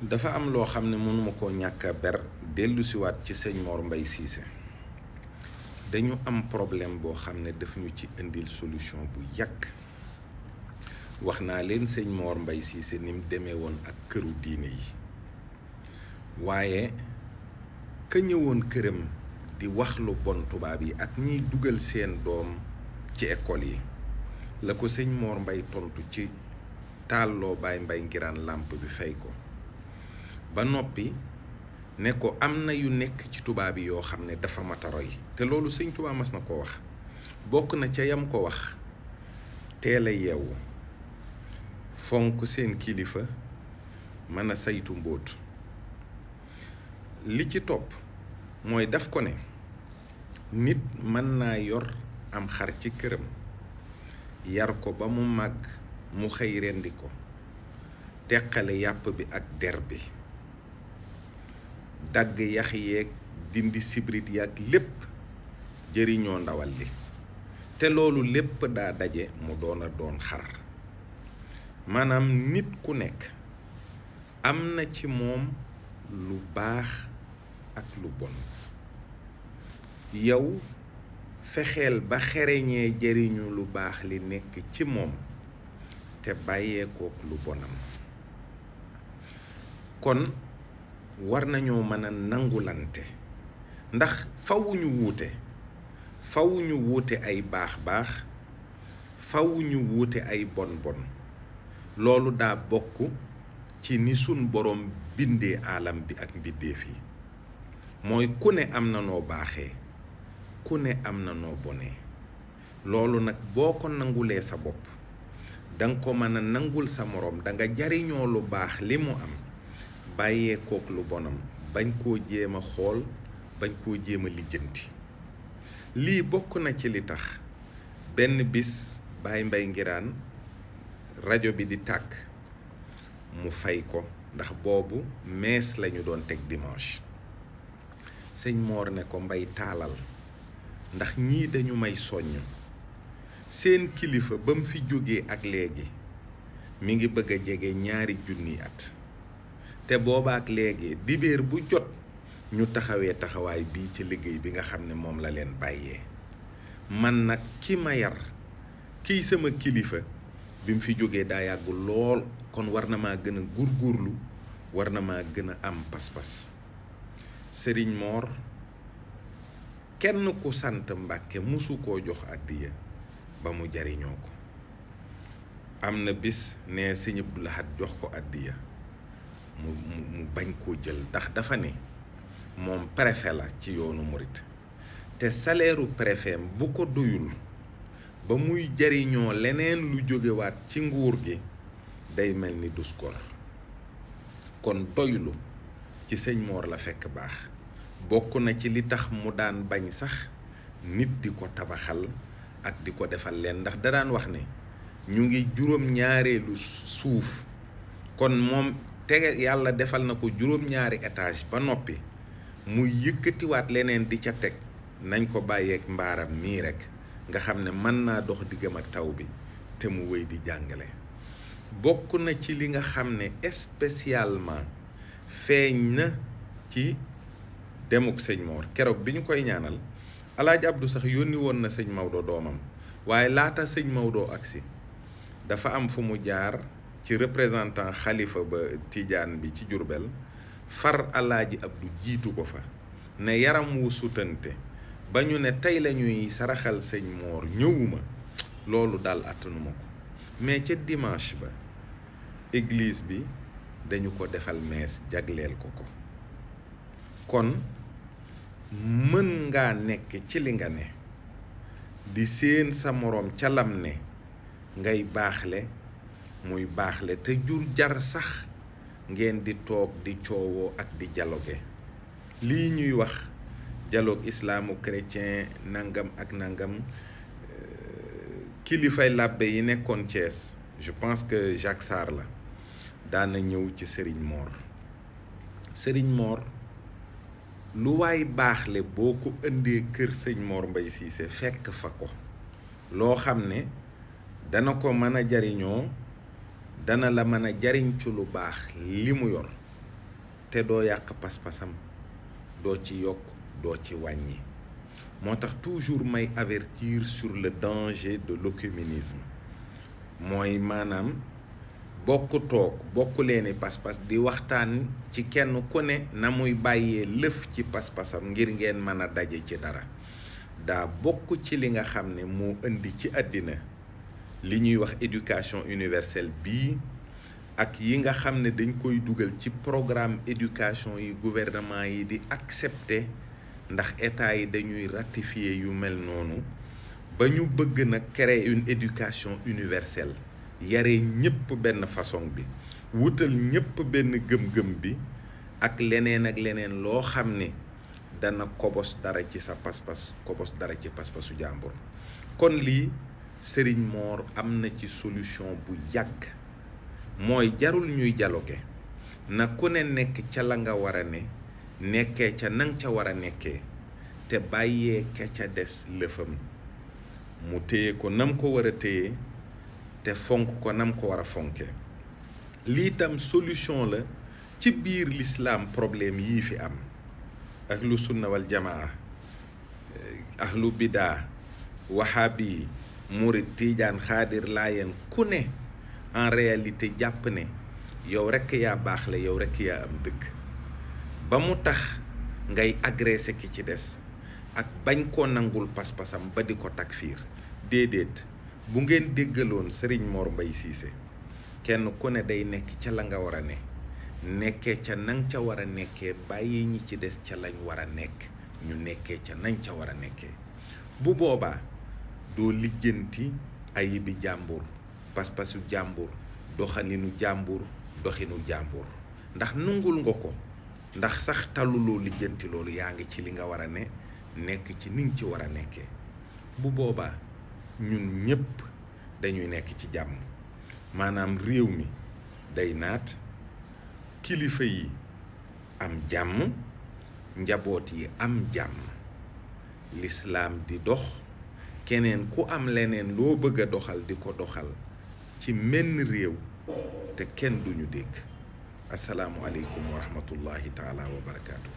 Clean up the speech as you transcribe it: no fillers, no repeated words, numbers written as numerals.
dafa am loo xam ne mënuma koo ñàkk a ber dellu siwaat ci sëñ Mor Mbaye Cissé dañu am problème boo xam ne daf ñu ci indil solution bu yàgg. wax naa leen sëñ Mor Mbaye Cissé ni mu demee woon ak këru diine yi waaye ka ñëwoon këram di wax lu bon tubaab yi ak ñiy dugal seen doom ci école yi la ko sëñ Mor Mbaye tontu ci taalloo Baay Mbay Ngiraan làmp bi fay ko ba noppi ne ko am na yu nekk ci tubaab yi yoo xam ne dafa mata roy te loolu sëñ Tuubaa mas na ko wax bokk na ca yam ko wax teel a yeewu fonk seen kilifa mën a saytu mbóot li ci topp mooy daf ko ne nit mën naa yor am xar ci këram yar ko ba mu màgg mu xëy rendi ko teqale yàpp bi ak der bi dagg yax yeeg dindi sibrit yaag lépp jëriñoo ndawal li te loolu lépp daa daje mu doon xar maanaam nit ku nekk am na ci moom lu baax ak lu bon yow fexeel ba xereñee jëriñu lu baax li nekk ci moom te bàyyeekook lu bonam kon war nañoo mën a nangulante ndax fawuñu wuute ay baax fawuñu wuute ay bon loolu daa bokk ci ni sun borom bindee alam bi ak mbindeef yi mooy ku ne am na noo baaxee ku ne am na noo bonee loolu nag boo ko nangulee sa bopp danga ko mën a nangul sa moroom danga jariñoo lu baax li mu am bàyyee kook lu bonam bañ koo jéem a xool bañ koo jéem a lijjanti lii bokk na ci li tax benn bis Baay Mbay Ngiraan rajo bi di tàkk mu fay ko ndax boobu mees lañu doon teg dimanche sëñ Moor ne ko Mbay taalal ndax ñii dañu may soññ seen kilifa ba mu fi jógee ak léegi mi ngi bëgg a jege 2,000 at te boobaak léegi dibéer bu jot ñu taxawee taxawaay bii ci liggéey bi nga xam ne moom la leen bàyyee man nag ki ma yar kiy sama kilifa bi mu fi jógee daa yàggu lool kon war na maa gën a góorgóorlu war na maa gën a am pas-pas Sëriñ Moor kenn ku sant Mbàkke musu koo jox àddiya ba mu jariñoo ko am na bis ne Sëñ Abdou Lahad jox ko àddiya mu bañ koo jël ndax dafa ne moom préfet la ci yoonu murit te salaire préfet bu ko doyul ba muy jariñoo leneen lu jógewaat ci nguur gi day mel ni dus gor kon doylu ci sëñ Moor la fekk baax bokk na ci li tax mu daan bañ sax nit di ko tabaxal ak di ko defal leen ndax da daan wax ne ñu ngi 7 suuf kon moom tege yàlla defal na ko 7 étage ba noppi muy yëkkatiwaat leneen di ca teg nañ ko bàyyeek mbaaram mii rekk nga xam ne mën naa dox diggam ak taw bi te mu wéy di jàngale bokk na ci li nga xam ne spécialement feeñ na ci demuk sëñ Moor keroog bi ñu koy ñaanal Alaaji Abdu sax yónni woon na sëñ Maodo doomam waaye laata sëñ Maodo agsi dafa am fu mu jaar ci représentant xalifa ba Tijaan bi ci Jurbel far Alaaji Abdu jiitu ko fa ne yaram wu sutante ba ñu ne tey la ñuy saraxal sëñ Moor ñëwuma loolu daal attanuma ko mais ca dimanche ba église bi dañu ko defal mees jagleel ko kon mën ngaa nekk ci li nga ne di séen sa moroom ca lam ne ngay baaxle muy baaxle te jur jar sax ngeen di toog di coowoo ak di dialogue lii ñuy wax dialogue islamo-chrétien nangam ak nangam kilifay làbbe yi nekkoon Thiès je pense que Jacques Sarr la daana ñëw ci Sëriñ Moor lu waay baaxle boo ko indee kër sëñ Mor Mbaye Cissé fekk fa ko loo xam ne dana ko mën a jariñoo dana la mën a jariñ ci lu baax li mu yor te doo yàq pas-pasam doo ci yokk doo ci wàññi. moo tax toujours may avertir sur le danger de l'œcuménisme mooy maanaam bokk toog bokk leeni pas-pas di waxtaan ci kenn ku ne na muy bàyyee lëf ci pas-pasam ngir ngeen mën a daje ci dara daa bokk ci li nga xam ne moo indi ci àddina li ñuy wax éducation universelle bii ak yi nga xam ne dañ koy dugal ci programme éducation yi gouvernement yi di accepter ndax état yi dañuy ratifier yu mel noonu ba ñu bëgg nag créer une éducation universelle yare ñëpp benn façon bi wutal ñëpp benn gëm-gëm bi ak leneen loo xam ne dana kobos dara ci sa pas-pas kobos dara ci pas-pasu jàmbur. kon lii Serigne Mor am na ci solution bu yàgg mooy jarul ñuy dialoguer na ku ne nekk ca la nga war a ne nekkee ca nang ca war a nekkee te bàyyee ka ca des lëfam mu téye ko nam ko war a téye te fonk ko nam ko war a fonkee. lii tam solution la ci biir l'islam problème yii fi am ahlu sunna wal jamaa ahlu bidaa wahabi murid tiijaan xaadir laayeen ku ne en réalité jàpp ne yow rekk yaa baax la yow rekk yaa am dëgg ba mu tax ngay agressé ki ci des ak bañ koo nangul pas-pasam ba di ko takfiir. déedéet bu ngeen déggaloon Serigne Mor Mbaye Cissé kenn ku ne day nekk ca la nga war a ne nekkee ca nang ca war a nekkee bàyyi ñi ci des ca lañ war a nekk ñu nekkee ca nañ ca war a nekkee. bu boobaa doo lijjanti ayibi jàmbur pas-pasu jàmbur doxalinu jàmbur doxinu jàmbur ndax nungul nga ko ndax sax taluloo lijjanti loolu yaa ngi ci li nga war a ne nekk ci ni nga ci war a nekkee. bu boobaa ñun ñëpp dañuy nekk ci jàmm maanaam réew mi day naat kilifa yi am jàmm njaboot yi am jàmm lislaam di dox keneen ku am leneen loo bëgg a doxal di ko doxal ci menn réew te kenn duñu dégg. asalaamu aleykum wa rahmatullahi taala wa barakaatu.